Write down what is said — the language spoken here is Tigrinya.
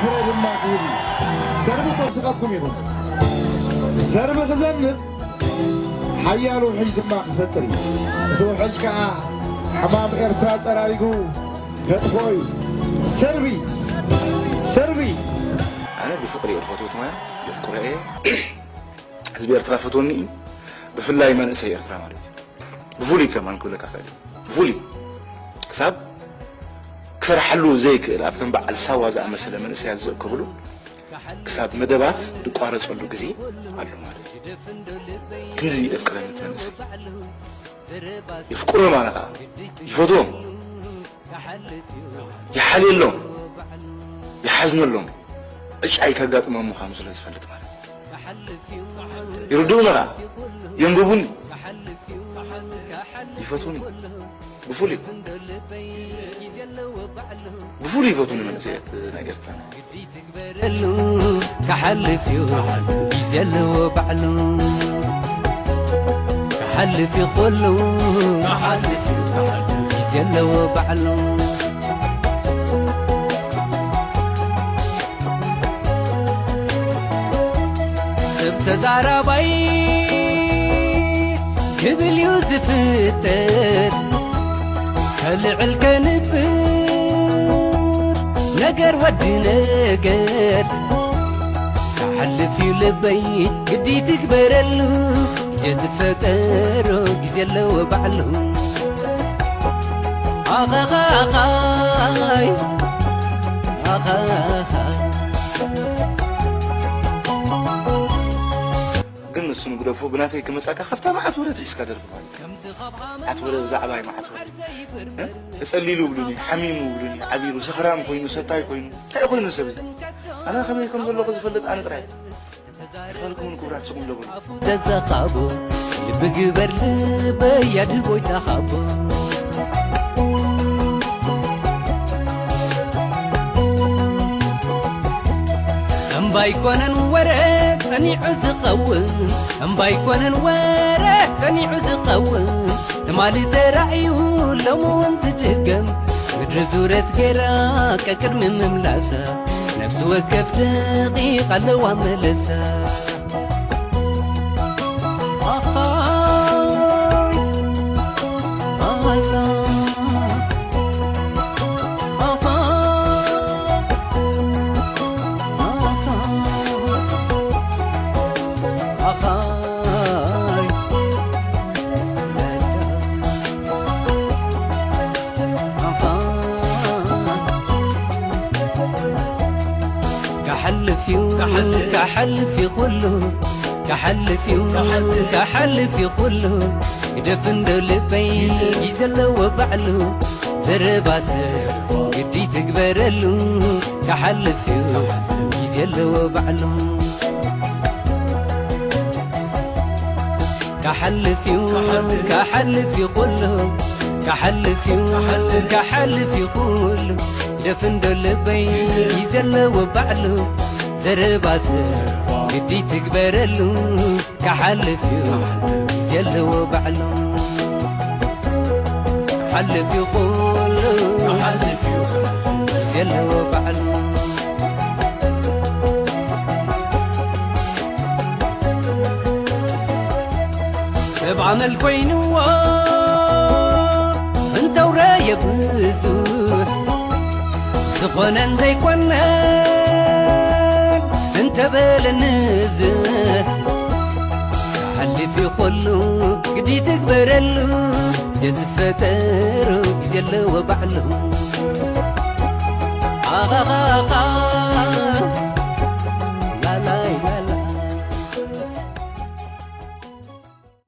ፍረ ድማ ክህብ እዩ። ሰርቢ እኮ ስኻትኩም ኢኹም። ሰርቢ ክዘንብ ሓያል ውሕጅ ድማ ክፈጥር እዩ። እቲ ውሕጅ ከኣ ሕማም ኤርትራ ጸራሪጉ ከጥፍኦ እዩ። ሰርቢ! ሰርቢ! ኣነ ብፍቕሪ እየ ዝፈትዎ፣ ትማሊ የፍቅሮ እየ። ህዝቢ ኤርትራ ፈትወኒ እዩ። ብፍላይ መንእሰይ ኤርትራ ማለት እዩ። ብፍሉይ ከማን ክብለካ እኽእል እየ። ብፍሉይ ክሳብ ክሰርሓሉ ዘይክእል ኣብ ከም በዓል ሳዋ ዝኣመሰለ መንእሰያት ዝእከብሉ ክሳብ መደባት ዝቋረጸሉ ግዜ ኣሎ ማለት እዩ። ክንድዚ የፍቅረኒ እቲ መንእሰይ። የፍቅሮ ማለት ከዓ ይፈትዎም፣ ይሓልየሎም፣ ይሓዝነሎም፣ ዕጫይ ከጋጥሞም ምዃኑ ስለ ዝፈልጥ ማለት እዩ። ይርድኡኒ ኸዓ፣ የንብቡኒ፣ ይፈትዉኒ። ብፍሉይ፣ ብፍሉይ ይፈትዉኒ መንእሰያት ናይ ኤርትራ። በሉ፣ ክሓልፍ እዩ፣ ግዜ ኣለዎ ባዕሉ። ክሓልፍ እዩ ኩሉ፣ ግዜ ኣለዎ ባዕሉ። ሰብ ተዛራባይ ክብል እዩ ዝፍጠር፣ ከልዕል ከንብር ነገር ወዲ ነገር። ክሓልፍ እዩ ልበይ ግዲ ትግበረሉ፣ ግዜ ዝፈጠሮ ግዜ ኣለዎ ባዕሉ። ኣኻኻኻይ ኣኻኻ። ግን ንሱ ንግደፎ ብናተይ ክመጻካ ካብታ መዓት ወረ ትሒዝካ ደርፊ ማለት እዩ። መዓት ወረ ብዛዕባይ መዓት ወረ። እ? ተጸሊሉ ብሉኒ፣ ሓሚሙ ብሉኒ፣ ዓቢሩ፣ ሰኽራም ኮይኑ፣ ሰታይ ኮይኑ፣ እንታይ ኮይኑ ሰብ እዚ? ኣነ ከመይ ከም ዘለኹ ዝፈልጥ ኣነ ጥራይ። ኣይፋልኩምን ክቡራት ስኹም ዶ በሉ። ዘዘኻቦ ልቢ ግበር ልበይ ኣድህቦ ይታኻቦ። እምባ ኣይኮነን ወረ ጸኒዑ ዝኸውን፣ እምባ ኣይኮነን ወረ ጸኒዑ ዝኸውን፣ ትማሊ ተራእዩ ሎሚ እውን ዝድገም፣ ምድሪ ዙረት ገይራ ቀቅድሚ ምምላሳ፣ ነፍሲ ወከፍ ደቂቕ ኣለዋ መለሳ። ኣኻይ ኣላ፣ ኣኻ፣ ኣኻ፣ ኣኻ። ክሓልፍ እዩ፣ ክሓልፍ እዩ ኩሉ፣ ክሓልፍ እዩ፣ ክሓልፍ እዩ ኩሉ። ግደፍ እንዶ ልበይ፣ ግዜ ኣለዎ ባዕሉ፣ ዘረባ ሰብ ግዲ ትግበረሉ። ክሓልፍ እዩ፣ ግዜ ኣለዎ ባዕሉ። ክሓልፍ እዩ፣ ክሓልፍ እዩ ኩሉ፣ ክሓልፍ እዩ፣ ክሓልፍ እዩ ኩሉ። ግደፍ እንዶ ልበይ፣ ግዜ ኣለዎ ባዕሉ፣ ዘረባ ሰብ ግዲ ትግበረሉ። ክሓልፍ እዩ፣ ግዜ ኣለዎ ባዕሉ። ክሓልፍ እዩ ኩሉ፣ ክሓልፍ እዩ፣ ግዜ ኣለዎ ባዕሉ። ሰብ ኣመል ኮይንዎ እንተውረየ ብዙሕ፣ ዝኾነን ዘይኮነን እንተበለ ንዝሕ፣ ክሓልፍ እዩ ኩሉ ግዲ ትግበረሉ፣ ግዜ ዝፈጠሮ ግዜ ኣለዎ ባዕሉ። ኣኻኻኻ